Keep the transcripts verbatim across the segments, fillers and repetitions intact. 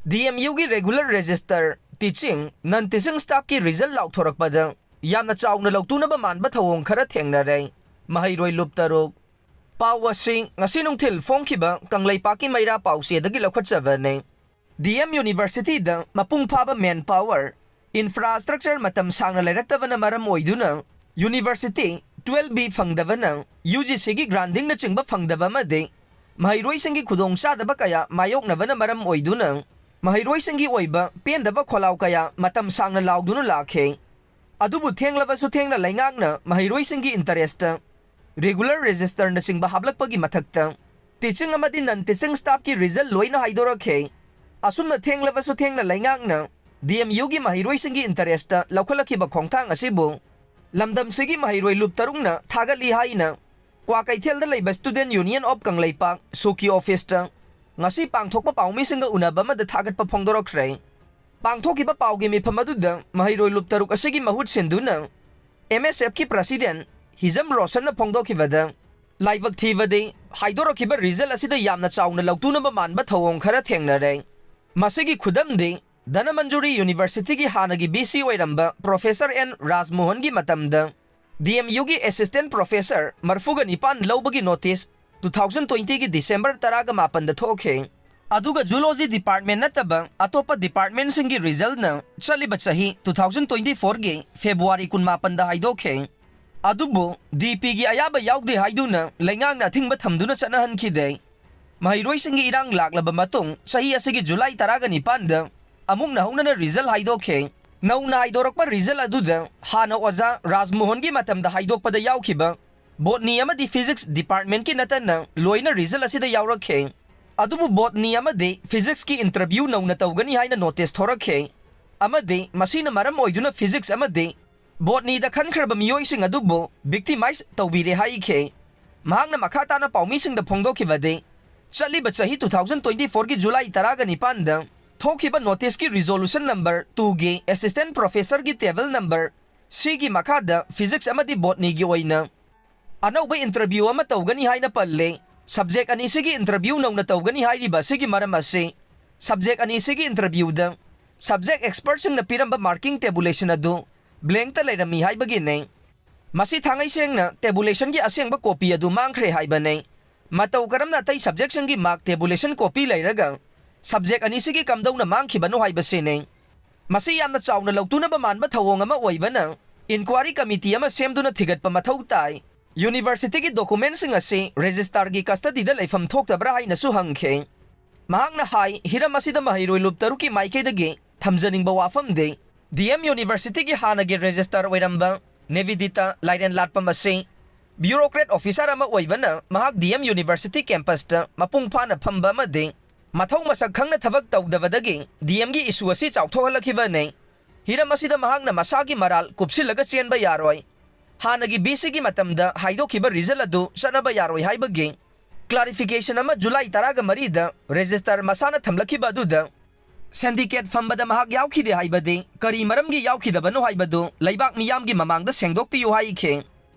D M Uꯒꯤ regular register, teaching, non teaching staffꯀꯤ result ꯂꯥꯎꯊꯣꯔꯛꯄꯗ ꯌꯥꯝꯅ ꯆꯥꯎꯅ ꯂꯧꯇꯨꯅꯕ ꯃꯥꯟꯕ ꯊꯧꯑꯣꯡ ꯈꯔ ꯊꯦꯡꯅꯔꯦ꯫ ꯃꯍꯩꯔꯣꯏ ꯂꯨꯞ ꯇꯔꯨꯛ꯫ ꯄꯥꯎ ꯑꯁꯤ ꯉꯁꯤ ꯅꯨꯡꯊꯤꯜ ꯐꯣꯡꯈꯤꯕ ꯀꯪꯂꯩꯄꯥꯛꯀꯤ ꯃꯩꯔꯥ ꯄꯥꯎꯆꯦꯗꯒꯤ ꯂꯧꯈꯠꯆꯕꯅꯤ꯫ D M Universityꯗ ꯃꯄꯨꯡ ꯐꯥꯕ manpower, infrastructure ꯃꯇꯝ ꯁꯥꯡꯅ ꯂꯩꯔꯛꯇꯕꯅ ꯃꯔꯝ ꯑꯣꯏꯗꯨꯅ university twelve B ꯐꯪꯗꯕꯅ, UGCꯒꯤ grantingꯅꯆꯤꯡꯕ ꯐꯪꯗꯕ ꯑꯃꯗꯤ ꯃꯍꯩꯔꯣꯏꯁꯤꯡꯒꯤ ꯈꯨꯗꯣꯡꯆꯥꯗꯕ ꯀꯌꯥ ꯃꯥꯌꯣꯛꯅꯕꯅ ꯃꯔꯝ ꯑꯣꯏꯗꯨꯅ ꯃꯍꯩꯔꯣꯏꯁꯤꯡꯒꯤ ꯑꯣꯏꯕ ꯄꯦꯟꯗꯕ ꯈꯣꯜꯂꯥꯎ ꯀꯌꯥ ꯃꯇꯝ ꯁꯥꯡꯅ ꯂꯥꯎꯗꯨꯅ ꯂꯥꯛꯈꯤ꯫ ꯑꯗꯨꯕꯨ ꯊꯦꯡꯂꯕꯁꯨ ꯊꯦꯡꯅ ꯂꯩꯉꯥꯛꯅ ꯃꯍꯩꯔꯣꯏꯁꯤꯡꯒꯤ interestꯇ regular registerꯅꯆꯤꯡꯕ ꯍꯥꯞꯂꯛꯄꯒꯤ ꯃꯊꯛꯇ teaching ꯑꯃꯗꯤ non teaching staffꯀꯤ result ꯂꯣꯏꯅ ꯍꯥꯏꯗꯣꯔꯛꯈꯤ꯫ ꯑꯁꯨꯝꯅ ꯊꯦꯡꯂꯕꯁꯨ ꯊꯦꯡꯅ ꯂꯩꯉꯥꯛꯅ D M Uꯒꯤ ꯃꯍꯩꯔꯣꯏꯁꯤꯡꯒꯤ interestꯇ ꯂꯧꯈꯠꯂꯛꯈꯤꯕ ꯈꯣꯡꯊꯥꯡ ꯑꯁꯤꯕꯨ ꯂꯝꯗꯝꯁꯤꯒꯤ ꯃꯍꯩꯔꯣꯏ ꯂꯨꯞ ꯇꯔꯨꯛꯅ ꯊꯥꯒꯠꯂꯤ ꯍꯥꯏꯅ ꯀ꯭ꯋꯥꯀꯩꯊꯦꯜꯗ ꯂꯩꯕ Student Union of ꯀꯪꯂꯩꯄꯥꯛ, ꯁꯨꯀꯤ officeꯇ ꯉꯁꯤ ꯄꯥꯡꯊꯣꯛꯄ ꯄꯥꯎꯃꯤꯁꯤꯡꯒ ꯎꯅꯕ ꯑꯃꯗ ꯊꯥꯒꯠꯄ ꯐꯣꯡꯗꯣꯔꯛꯈ꯭ꯔꯦ꯫ ꯄꯥꯡꯊꯣꯛꯈꯤꯕ ꯄꯥꯎꯒꯤ ꯃꯤꯐꯝ ꯑꯗꯨꯗ ꯃꯍꯩꯔꯣꯏ ꯂꯨꯞ ꯇꯔꯨꯛ ꯑꯁꯤꯒꯤ ꯃꯍꯨꯠ ꯁꯤꯟꯗꯨꯅ M S Fꯀꯤ president ꯍꯤꯖꯝ ꯔꯣꯁꯟꯅ ꯐꯣꯡꯗꯣꯛꯈꯤꯕꯗ, ꯂꯥꯏꯕꯛ ꯊꯤꯕꯗꯤ ꯍꯥꯏꯗꯣꯔꯛꯈꯤꯕ result ꯑꯁꯤꯗ ꯌꯥꯝꯅ ꯆꯥꯎꯅ ꯂꯧꯇꯨꯅꯕ ꯃꯥꯟꯕ ꯊꯧꯑꯣꯡ ꯈꯔ ꯊꯦꯡꯅꯔꯦ꯫ ꯃꯁꯤꯒꯤ ꯈꯨꯗꯝꯗꯤ ꯙꯅꯃꯟꯖꯨꯔꯤ Universityꯒꯤ ꯍꯥꯟꯅꯒꯤ V C ꯑꯣꯏꯔꯝꯕ Professor N ꯔꯥꯖꯃꯣꯍꯟꯒꯤ ꯃꯇꯝꯗ D M Uꯒꯤ assistant professor ꯃꯔꯐꯨꯒ ꯅꯤꯄꯥꯟ ꯂꯧꯕꯒꯤ notice two thousand twentyꯒꯤ December ꯇꯔꯥꯒ ꯃꯥꯄꯟꯗ ꯊꯣꯛꯈꯤ꯫ ꯑꯗꯨꯒ Zoology Department ꯅꯠꯇꯕ ꯑꯇꯣꯞꯄ departmentꯁꯤꯡꯒꯤ resultꯅ ꯆꯠꯂꯤꯕ ꯆꯍꯤ two thousand twenty fourꯒꯤ February ꯀꯨꯟꯃꯥꯄꯟꯗ ꯍꯥꯏꯗꯣꯛꯈꯤ꯫ ꯑꯗꯨꯕꯨ D Pꯒꯤ ꯑꯌꯥꯕ ꯌꯥꯎꯗꯦ ꯍꯥꯏꯗꯨꯅ ꯂꯩꯉꯥꯛꯅ ꯑꯊꯤꯡꯕ ꯊꯝꯗꯨꯅ ꯆꯠꯅꯍꯟꯈꯤꯗꯦ꯫ ꯃꯍꯩꯔꯣꯏꯁꯤꯡꯒꯤ ꯏꯔꯥꯡ ꯂꯥꯛꯂꯕ ꯃꯇꯨꯡ ꯆꯍꯤ ꯑꯁꯤꯒꯤ July ꯇꯔꯥꯒ ꯅꯤꯄꯥꯟꯗ ꯑꯃꯨꯛ ꯅꯧꯅ result ꯍꯥꯏꯗꯣꯛꯈꯤ꯫ ꯅꯧꯅ ꯍꯥꯏꯗꯣꯔꯛꯄ result ꯑꯗꯨꯗ ꯍꯥꯟꯅ ꯑꯣꯖꯥ ꯔꯥꯖꯃꯣꯍꯟꯒꯤ ꯃꯇꯝꯗ ꯍꯥꯏꯗꯣꯛꯄꯗ ꯌꯥꯎꯈꯤꯕ Botany ꯑꯃꯗꯤ Physics Departmentꯀꯤ ꯅꯠꯇꯅ ꯂꯣꯏꯅ result ꯑꯁꯤꯗ ꯌꯥꯎꯔꯛꯈꯤ꯫ ꯑꯗꯨꯕꯨ Botany ꯑꯃꯗꯤ Physicsꯀꯤ interview ꯅꯧꯅ ꯇꯧꯒꯅꯤ ꯍꯥꯏꯅ notice ꯊꯣꯔꯛꯈꯤ꯫ ꯑꯃꯗꯤ ꯃꯁꯤꯅ ꯃꯔꯝ ꯑꯣꯏꯗꯨꯅ Physics ꯑꯃꯗꯤ Botanyꯗ ꯈꯟꯈ꯭ꯔꯕ ꯃꯤꯑꯣꯏꯁꯤꯡ ꯑꯗꯨꯕꯨ victimize ꯇꯧꯕꯤꯔꯦ ꯍꯥꯏꯈꯤ꯫ ꯃꯍꯥꯛꯅ ꯃꯈꯥ ꯇꯥꯅ ꯄꯥꯎꯃꯤꯁꯤꯡꯗ ꯐꯣꯡꯗꯣꯛꯈꯤꯕꯗꯤ, ꯆꯠꯂꯤꯕ ꯆꯍꯤ two thousand twenty fourꯒꯤ July ꯇꯔꯥꯒ ꯅꯤꯄꯥꯟꯗ ꯊꯣꯛꯈꯤꯕ noticeꯀꯤ resolution number twoꯒꯤ assistant professorꯒꯤ table number Cꯒꯤ ꯃꯈꯥꯗ Physics ꯑꯃꯗꯤ Botanyꯒꯤ ꯑꯣꯏꯅ ꯑꯅꯧꯕ interview ꯑꯃ ꯇꯧꯒꯅꯤ ꯍꯥꯏꯅ ꯄꯜꯂꯦ꯫ Subject ꯑꯅꯤꯁꯤꯒꯤ interview ꯅꯧꯅ ꯇꯧꯒꯅꯤ ꯍꯥꯏꯔꯤꯕ ꯑꯁꯤꯒꯤ ꯃꯔꯝ ꯑꯁꯤ Subject ꯑꯅꯤꯁꯤꯒꯤ interview ꯗ subject expert ꯁꯤꯡꯅ ꯄꯤꯔꯝꯕ marking tabulation ꯑꯗꯨ blank ꯇ ꯂꯩꯔꯝꯃꯤ ꯍꯥꯏꯕꯒꯤꯅꯤ꯫ ꯃꯁꯤ ꯊꯥꯡꯉꯩ ꯁꯦꯡꯅ tabulation ꯒꯤ ꯑꯁꯦꯡꯕ copy ꯑꯗꯨ ꯃꯥꯡꯈ꯭ꯔꯦ ꯍꯥꯏꯕꯅꯤ꯫ ꯃꯇꯧ ꯀꯔꯝꯅ ꯑꯇꯩ subject ꯁꯤꯡꯒꯤ mark tabulation copy ꯂꯩꯔꯒ subject ꯑꯅꯤꯁꯤꯒꯤ ꯀꯝꯗꯧꯅ ꯃꯥꯡꯈꯤꯕꯅꯣ ꯍꯥꯏꯕꯁꯤꯅꯤ꯫ ꯃꯁꯤ ꯌꯥꯝꯅ ꯆꯥꯎꯅ ꯂꯧꯇꯨꯅꯕ ꯃꯥꯟꯕ ꯊꯧꯑꯣꯡ ꯑꯃ ꯑꯣꯏꯕꯅ inquiry committee ꯑꯃ ꯁꯦꯝꯗꯨꯅ ꯊꯤꯒꯠꯄ ꯃꯊꯧ ꯇꯥꯏ꯫ University ꯒꯤ document ꯁꯤꯡ ꯑꯁꯤ registrar ꯒꯤ custody ꯗ ꯂꯩꯐꯝ ꯊꯣꯛꯇꯕ꯭ꯔꯥ ꯍꯥꯏꯅꯁꯨ ꯍꯪꯈꯤ꯫ ꯃꯍꯥꯛꯅ ꯍꯥꯏ, ꯍꯤꯔꯝ ꯑꯁꯤꯗ ꯃꯍꯩꯔꯣꯏ ꯂꯨꯞ ꯇꯔꯨꯛꯀꯤ ꯃꯥꯏꯀꯩꯗꯒꯤ ꯊꯝꯖꯅꯤꯡꯕ ꯋꯥꯐꯝꯗꯤ, D M University ꯒꯤ ꯍꯥꯟꯅꯒꯤ registrar ꯑꯣꯏꯔꯝꯕ ꯅꯦꯕꯤꯗꯤꯇꯥ ꯂꯥꯏꯔꯦꯟ ꯂꯥꯠꯄꯝ ꯑꯁꯤ bureaucrat officer ꯑꯃ ꯑꯣꯏꯕꯅ ꯃꯍꯥꯛ D M University campus ꯇ ꯃꯄꯨꯡ ꯐꯥꯅ ꯐꯝꯕ ꯑꯃꯗꯤ ꯃꯊꯧ ꯃꯁꯛ ꯈꯪꯅ ꯊꯕꯛ ꯇꯧꯗꯕꯗꯒꯤ D M ꯒꯤ issue ꯑꯁꯤ ꯆꯥꯎꯊꯣꯛꯍꯜꯂꯛꯈꯤꯕꯅꯤ꯫ ꯍꯤꯔꯝ ꯑꯁꯤꯗ ꯃꯍꯥꯛꯅ ꯃꯁꯥꯒꯤ ꯃꯔꯥꯜ ꯀꯨꯞꯁꯤꯜꯂꯒ ꯆꯦꯟꯕ ꯌꯥꯔꯣꯏ꯫ ꯍꯥꯟꯅꯒꯤ V C ꯒꯤ ꯃꯇꯝꯗ ꯍꯥꯏꯗꯣꯛꯈꯤꯕ result ꯑꯗꯨ ꯆꯠꯅꯕ ꯌꯥꯔꯣꯏ ꯍꯥꯏꯕꯒꯤ clarification ꯑꯃ July ꯇꯔꯥꯒ ꯃꯔꯤꯗ registrar ꯃꯁꯥꯅ ꯊꯝꯂꯛꯈꯤꯕ ꯑꯗꯨꯗ syndicate ꯐꯝꯕꯗ ꯃꯍꯥꯛ ꯌꯥꯎꯈꯤꯗꯦ ꯍꯥꯏꯕꯗꯤ ꯀꯔꯤ ꯃꯔꯝꯒꯤ ꯌꯥꯎꯈꯤꯗꯕꯅꯣ ꯍꯥꯏꯕꯗꯨ ꯂꯩꯕꯥꯛ ꯃꯤꯌꯥꯝꯒꯤ ꯃꯃꯥꯡꯗ ꯁꯦꯡꯗꯣꯛꯄꯤꯌꯨ ꯍꯥꯏꯈꯤ꯫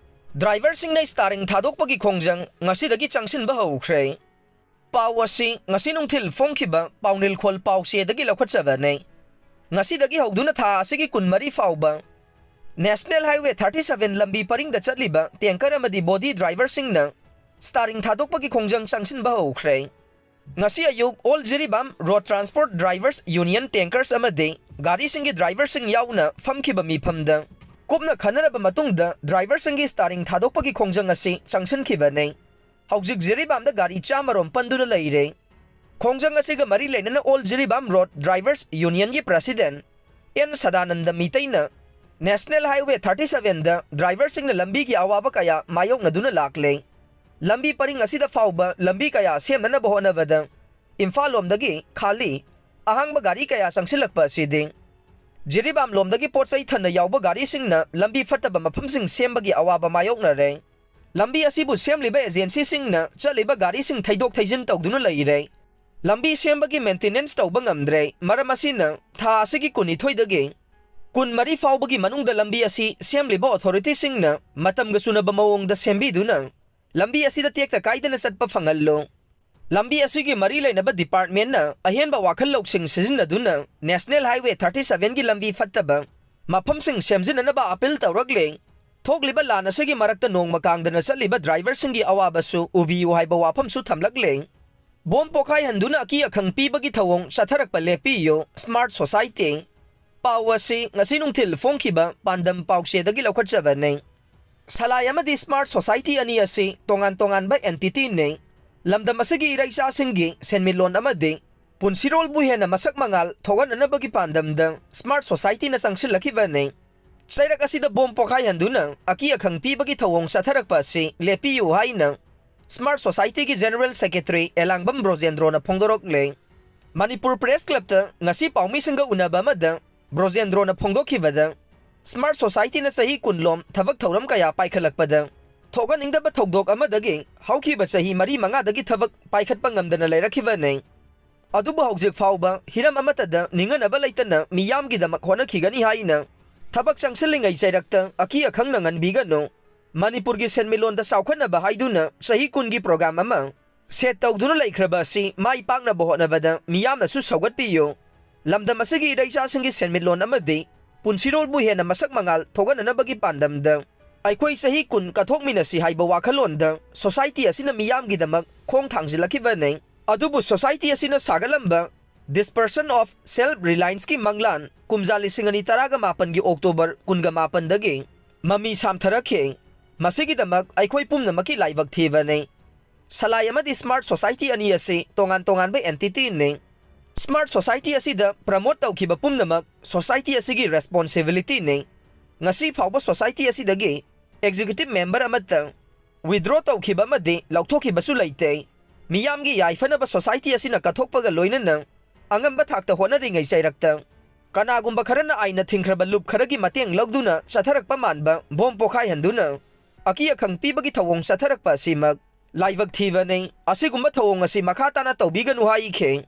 Driver ꯁꯤꯡꯅ starring ꯊꯥꯗꯣꯛꯄꯒꯤ ꯈꯣꯡꯖꯪ ꯉꯁꯤꯗꯒꯤ ꯆꯪꯁꯤꯟꯕ ꯍꯧꯈ꯭ꯔꯦ꯫ ꯄꯥꯎ ꯑꯁꯤ ꯉꯁꯤ ꯅꯨꯡꯊꯤꯜ ꯐꯣꯡꯈꯤꯕ ꯄꯥꯎꯅꯤꯜꯈꯣꯜ ꯄꯥꯎꯆꯦꯗꯒꯤ ꯂꯧꯈꯠꯆꯕꯅꯤ꯫ ꯉꯁꯤꯗꯒꯤ ꯍꯧꯗꯨꯅ ꯊꯥ ꯑꯁꯤꯒꯤ ꯀꯨꯟꯃꯔꯤ ꯐꯥꯎꯕ National Highway thirty seven ꯂꯝꯕꯤ ꯄꯔꯤꯡꯗ ꯆꯠꯂꯤꯕ tanker ꯑꯃꯗꯤ body driver ꯁꯤꯡꯅ starring ꯊꯥꯗꯣꯛꯄꯒꯤ ꯈꯣꯡꯖꯪ ꯆꯪꯁꯤꯟꯕ ꯍꯧꯈ꯭ꯔꯦ꯫ ꯉꯁꯤ ꯑꯌꯨꯛ Old Jiribam Road Transport Drivers Union tankers ꯑꯃꯗꯤ ꯒꯥꯔꯤꯁꯤꯡꯒꯤ driver ꯁꯤꯡ ꯌꯥꯎꯅ ꯐꯝꯈꯤꯕ ꯃꯤꯐꯝꯗ ꯀꯨꯞꯅ ꯈꯟꯅꯔꯕ ꯃꯇꯨꯡꯗ driver ꯁꯤꯡꯒꯤ starring ꯊꯥꯗꯣꯛꯄꯒꯤ ꯈꯣꯡꯖꯪ ꯑꯁꯤ ꯆꯪꯁꯤꯟꯈꯤꯕꯅꯤ꯫ ꯍꯧꯖꯤꯛ ꯖꯤꯔꯤꯕꯥꯝꯗ ꯒꯥꯔꯤ ꯆꯥꯝꯃ ꯔꯣꯝ ꯄꯟꯗꯨꯅ ꯂꯩꯔꯦ꯫ ꯈꯣꯡꯖꯪ ꯑꯁꯤꯒ ꯃꯔꯤ ꯂꯩꯅꯅ Old Jiribam Road Drivers Union ꯒꯤ president N Sadananda ꯃꯤꯇꯩꯅ National Highway thirty seven ꯗ driver ꯁꯤꯡꯅ ꯂꯝꯕꯤꯒꯤ ꯑꯋꯥꯕ ꯀꯌꯥ ꯃꯥꯌꯣꯛꯅꯗꯨꯅ ꯂꯥꯛꯂꯦ꯫ ꯂꯝꯕꯤ ꯄꯔꯤꯡ ꯑꯁꯤꯗ ꯐꯥꯎꯕ ꯂꯝꯕꯤ ꯀꯌꯥ ꯁꯦꯝꯅꯅꯕ ꯍꯣꯠꯅꯕꯗ ꯏꯝꯐꯥꯜ ꯂꯣꯝꯗꯒꯤ ꯈꯥꯂꯤ ꯑꯍꯥꯡꯕ ꯒꯥꯔꯤ ꯀꯌꯥ ꯆꯪꯁꯤꯜꯂꯛꯄ ꯑꯁꯤꯗꯤ ꯖꯤꯔꯤꯕꯥꯝ ꯂꯣꯝꯗꯒꯤ ꯄꯣꯠ ꯆꯩ ꯊꯟꯅ ꯌꯥꯎꯕ ꯒꯥꯔꯤꯁꯤꯡꯅ ꯂꯝꯕꯤ ꯐꯠꯇꯕ ꯃꯐꯝꯁꯤꯡ ꯁꯦꯝꯕꯒꯤ ꯑꯋꯥꯕ ꯃꯥꯌꯣꯛꯅꯔꯦ꯫ ꯂꯝꯕꯤ ꯑꯁꯤꯕꯨ ꯁꯦꯝꯂꯤꯕ agency ꯁꯤꯡꯅ ꯆꯠꯂꯤꯕ ꯒꯥꯔꯤꯁꯤꯡ ꯊꯩꯗꯣꯛ ꯊꯩꯖꯤꯟ ꯇꯧꯗꯨꯅ ꯂꯩꯔꯦ꯫ ꯂꯝꯕꯤ ꯁꯦꯝꯕꯒꯤ maintenance ꯇꯧꯕ ꯉꯝꯗ꯭ꯔꯦ꯫ ꯃꯔꯝ ꯑꯁꯤꯅ ꯊꯥ ꯑꯁꯤꯒꯤ ꯀꯨꯟꯅꯤꯊꯣꯏꯗꯒꯤ ꯀꯨꯟꯃꯔꯤ ꯐꯥꯎꯕꯒꯤ ꯃꯅꯨꯡꯗ ꯂꯝꯕꯤ ꯑꯁꯤ ꯁꯦꯝꯂꯤꯕ authority ꯁꯤꯡꯅ ꯃꯇꯝꯒ ꯆꯨꯅꯕ ꯃꯑꯣꯡꯗ ꯁꯦꯝꯕꯤꯗꯨꯅ ꯂꯝꯕꯤ ꯑꯁꯤꯗ ꯇꯦꯛꯇ ꯀꯥꯏꯗꯅ ꯆꯠꯄ ꯐꯪꯍꯜꯂꯨ꯫ ꯂꯝꯕꯤ ꯑꯁꯤꯒꯤ ꯃꯔꯤ ꯂꯩꯅꯕ ꯗꯤꯄꯥꯔꯠꯃꯦꯟꯅ ꯑꯍꯦꯟꯕ ꯋꯥꯈꯜ ꯂꯧꯁꯤꯡ ꯁꯤꯖꯤꯟꯅꯗꯨꯅ ꯅꯦꯁꯅꯦꯜ ꯍꯥꯏꯋꯦ ꯊꯥꯔꯇꯤ ꯁꯚꯦꯟꯒꯤ ꯂꯝꯕꯤ ꯐꯠꯇꯕ ꯃꯐꯝꯁꯤꯡ ꯁꯦꯝꯖꯤꯟꯅꯅꯕ ꯑꯥꯄꯤꯜ ꯇꯧꯔꯛꯂꯦ꯫ ꯊꯣꯛꯂꯤꯕ ꯂꯥꯟ ꯑꯁꯤꯒꯤ ꯃꯔꯛꯇ ꯅꯣꯡꯃ ꯀꯥꯡꯗꯅ ꯆꯠꯂꯤꯕ ꯗ꯭ꯔꯥꯏꯚꯔꯁꯤꯡꯒꯤ ꯑꯋꯥꯕꯁꯨ ꯎꯕꯤꯌꯨ ꯍꯥꯏꯕ ꯋꯥꯐꯝꯁꯨ ꯊꯝꯂꯛꯂꯦ꯫ ꯕꯣꯝ ꯄꯣꯈꯥꯏꯍꯟꯗꯨꯅ ꯑꯀꯤ ꯑꯈꯪ ꯄꯤꯕꯒꯤ ꯊꯧꯑꯣꯡ ꯆꯠꯊꯔꯛꯄ ꯂꯦꯞꯄꯤꯌꯨ, ꯁ꯭ꯃꯥꯔꯠ ꯁꯣꯁꯥꯏꯇꯤ꯫ ꯄꯥꯎ ꯑꯁꯤ ꯉꯁꯤ ꯅꯨꯡꯊꯤꯜ ꯐꯣꯡꯈꯤꯕ ꯄꯥꯟꯗꯝ ꯄꯥꯎꯆꯦꯗꯒꯤ ꯂꯧꯈꯠꯆꯕꯅꯤ꯫ ꯁꯂꯥꯏ ꯑꯃꯗꯤ ꯁ꯭ꯃꯥꯔꯠ ꯁꯣꯁꯥꯏꯇꯤ ꯑꯅꯤ ꯑꯁꯤ ꯇꯣꯉꯥꯟ ꯇꯣꯉꯥꯟꯕ ꯑꯦꯟꯇꯤꯇꯤꯅꯤ꯫ ꯂꯝꯗꯝ ꯑꯁꯤꯒꯤ ꯏꯔꯩꯆꯥꯁꯤꯡꯒꯤ ꯁꯦꯟꯃꯤꯠꯂꯣꯟ ꯑꯃꯗꯤ ꯄꯨꯟꯁꯤꯔꯣꯜꯕꯨ ꯍꯦꯟꯅ ꯃꯁꯛ ꯃꯉꯥꯜ ꯊꯣꯛꯍꯟꯅꯅꯕꯒꯤ ꯄꯥꯟꯗꯝꯗ ꯁ꯭ꯃꯥꯔꯠ ꯁꯣꯁꯥꯏꯇꯤꯅ ꯆꯪꯁꯤꯜꯂꯛꯈꯤꯕꯅꯤ꯫ ꯆꯩꯔꯛ ꯑꯁꯤꯗ ꯕꯣꯝ ꯄꯣꯈꯥꯏꯍꯟꯗꯨꯅ ꯑꯀꯤ ꯑꯈꯪ ꯄꯤꯕꯒꯤ ꯊꯧꯑꯣꯡ ꯆꯠꯊꯔꯛꯄ ꯑꯁꯤ ꯂꯦꯞꯄꯤꯌꯨ ꯍꯥꯏꯅ ꯁ꯭ꯃꯥꯔꯠ ꯁꯣꯁꯥꯏꯇꯤꯒꯤ ꯖꯦꯅꯔꯦꯜ ꯁꯦꯀ꯭ꯔꯦꯇꯔꯤ ꯑꯦꯂꯥꯡꯕꯝ ꯕ꯭ꯔꯣꯖꯦꯟꯗ꯭ꯔꯣꯅ ꯐꯣꯡꯗꯣꯔꯛꯂꯦ꯫ ꯃꯅꯤꯄꯨꯔ ꯄ꯭ꯔꯦꯁ ꯀ꯭ꯂꯕꯇ ꯉꯁꯤ ꯄꯥꯎꯃꯤꯁꯤꯡꯒ ꯎꯅꯕ ꯑꯃꯗ ꯕ꯭ꯔꯣꯖꯦꯟꯗ꯭ꯔꯣꯅ ꯐꯣꯡꯗꯣꯛꯈꯤꯕꯗ, ꯁ꯭ꯃꯥꯔꯠ ꯁꯣꯁꯥꯏꯇꯤꯅ ꯆꯍꯤ ꯀꯨꯟꯂꯣꯝ ꯊꯕꯛ ꯊꯧꯔꯝ ꯀꯌꯥ ꯄꯥꯏꯈꯠꯂꯛꯄꯗ ꯊꯣꯛꯍꯟꯅꯤꯡꯗꯕ ꯊꯧꯗꯣꯛ ꯑꯃꯗꯒꯤ ꯍꯧꯈꯤꯕ ꯆꯍꯤ ꯃꯔꯤ ꯃꯉꯥꯗꯒꯤ ꯊꯕꯛ ꯄꯥꯏꯈꯠꯄ ꯉꯝꯗꯅ ꯂꯩꯔꯛꯈꯤꯕꯅꯤ꯫ ꯑꯗꯨꯕꯨ ꯍꯧꯖꯤꯛ ꯐꯥꯎꯕ ꯍꯤꯔꯝ ꯑꯃꯠꯇꯗ ꯅꯤꯡꯍꯟꯅꯕ ꯂꯩꯇꯅ ꯃꯤꯌꯥꯝꯒꯤꯗꯃꯛ ꯍꯣꯠꯅꯈꯤꯒꯅꯤ ꯍꯥꯏꯅ ꯊꯕꯛ ꯆꯪꯁꯤꯜꯂꯤꯉꯩ ꯆꯩꯔꯛꯇ ꯑꯀꯤ ꯑꯈꯪꯅ ꯉꯟꯕꯤꯒꯅꯨ꯫ ꯃꯅꯤꯄꯨꯔꯒꯤ ꯁꯦꯟꯃꯤꯠꯂꯣꯟꯗ ꯆꯥꯎꯈꯠꯅꯕ ꯍꯥꯏꯗꯨꯅ ꯆꯍꯤ ꯀꯨꯟꯒꯤ ꯄ꯭ꯔꯣꯒ꯭ꯔꯥꯝ ꯑꯃ ꯁꯦꯠ ꯇꯧꯗꯨꯅ ꯂꯩꯈ꯭ꯔꯕ ꯑꯁꯤ ꯃꯥꯏ ꯄꯥꯛꯅꯕ ꯍꯣꯠꯅꯕꯗ ꯃꯤꯌꯥꯝꯅꯁꯨ ꯁꯧꯒꯠꯄꯤꯌꯨ꯫ ꯂꯝꯗꯝ ꯑꯁꯤꯒꯤ ꯏꯔꯩꯆꯥꯁꯤꯡꯒꯤ ꯁꯦꯟꯃꯤꯠꯂꯣꯟ ꯑꯃꯗꯤ ꯄꯨꯟꯁꯤꯔꯣꯜꯕꯨ ꯍꯦꯟꯅ ꯃꯁꯛ ꯃꯉꯥꯜ ꯊꯣꯛꯍꯟꯅꯅꯕꯒꯤ ꯄꯥꯟꯗꯝꯗ ꯑꯩꯈꯣꯏ ꯆꯍꯤ ꯀꯨꯟ ꯀꯠꯊꯣꯛꯃꯤꯟꯅꯁꯤ ꯍꯥꯏꯕ ꯋꯥꯈꯜꯂꯣꯟꯗ ꯁꯣꯁꯥꯏꯇꯤ ꯑꯁꯤꯅ ꯃꯤꯌꯥꯝꯒꯤꯗꯃꯛ ꯈꯣꯡ ꯊꯥꯡꯖꯤꯜꯂꯛꯈꯤꯕꯅꯤ꯫ ꯑꯗꯨꯕꯨ ꯁꯣꯁꯥꯏꯇꯤ ꯑꯁꯤꯅ ꯁꯥꯒꯠꯂꯝꯕ Dispersion of Self Relianceꯀꯤ ꯃꯪꯂꯥꯟ ꯀꯨꯝꯖꯥ ꯂꯤꯁꯤꯡ ꯑꯅꯤ ꯇꯔꯥꯒ ꯃꯥꯄꯟꯒꯤ ꯑꯣꯛꯇꯣꯕꯔ ꯀꯨꯟꯒ ꯃꯥꯄꯟꯗꯒꯤ ꯃꯃꯤ ꯁꯥꯝꯊꯔꯛꯈꯤ꯫ ꯃꯁꯤꯒꯤꯗꯃꯛ ꯑꯩꯈꯣꯏ ꯄꯨꯝꯅꯃꯛꯀꯤ ꯂꯥꯏꯕꯛ ꯊꯤꯕꯅꯤ꯫ ꯁꯂꯥꯏ ꯑꯃꯗꯤ ꯁ꯭ꯃꯥꯔꯠ ꯁꯣꯁꯥꯏꯇꯤ ꯑꯅꯤ ꯑꯁꯤ ꯇꯣꯉꯥꯟ ꯇꯣꯉꯥꯟꯕ ꯑꯦꯟꯇꯤꯇꯤꯅꯤ꯫ ꯁ꯭ꯃꯥꯔꯠ ꯁꯣꯁꯥꯏꯇꯤ ꯑꯁꯤꯗ ꯄ꯭ꯔꯃꯣꯠ ꯇꯧꯈꯤꯕ ꯄꯨꯝꯅꯃꯛ ꯁꯣꯁꯥꯏꯇꯤ ꯑꯁꯤꯒꯤ ꯔꯦꯁꯄꯣꯟꯁꯤꯕꯤꯂꯤꯇꯤꯅꯤ꯫ ꯉꯁꯤ ꯐꯥꯎꯕ ꯁꯣꯁꯥꯏꯇꯤ ꯑꯁꯤꯗꯒꯤ ꯑꯦꯛꯖꯤꯀ꯭ꯌꯨꯇꯤꯕ ꯃꯦꯝꯕꯔ ꯑꯃꯠꯇ ꯋꯤꯗ꯭ꯔꯣ ꯇꯧꯈꯤꯕ ꯑꯃꯗꯤ ꯂꯧꯊꯣꯛꯈꯤꯕꯁꯨ ꯂꯩꯇꯦ꯫ ꯃꯤꯌꯥꯝꯒꯤ ꯌꯥꯏꯐꯅꯕ ꯁꯣꯁꯥꯏꯇꯤ ꯑꯁꯤꯅ ꯀꯠꯊꯣꯛꯄꯒ ꯂꯣꯏꯅꯅ ꯑꯉꯝꯕ ꯊꯥꯛꯇ ꯍꯣꯠꯅꯔꯤꯉꯩ ꯆꯩꯔꯛꯇ ꯀꯅꯥꯒꯨꯝꯕ ꯈꯔꯅ ꯑꯥꯏꯟꯅ ꯊꯤꯡꯈ꯭ꯔꯕ ꯂꯨꯞ ꯈꯔꯒꯤ ꯃꯇꯦꯡ ꯂꯧꯗꯨꯅ ꯆꯠꯊꯔꯛꯄ ꯃꯥꯟꯕ ꯕꯣꯝ ꯄꯣꯈꯥꯏꯍꯟꯗꯨꯅ ꯑꯀꯤ ꯑꯈꯪ ꯄꯤꯕꯒꯤ ꯊꯧꯑꯣꯡ ꯆꯠꯊꯔꯛꯄ ꯑꯁꯤꯃꯛ ꯂꯥꯏꯕꯛ ꯊꯤꯕꯅꯤ꯫ ꯑꯁꯤꯒꯨꯝꯕ ꯊꯧꯑꯣꯡ ꯑꯁꯤ ꯃꯈꯥ ꯇꯥꯅ ꯇꯧꯕꯤꯒꯅꯨ ꯍꯥꯏꯈꯤ꯫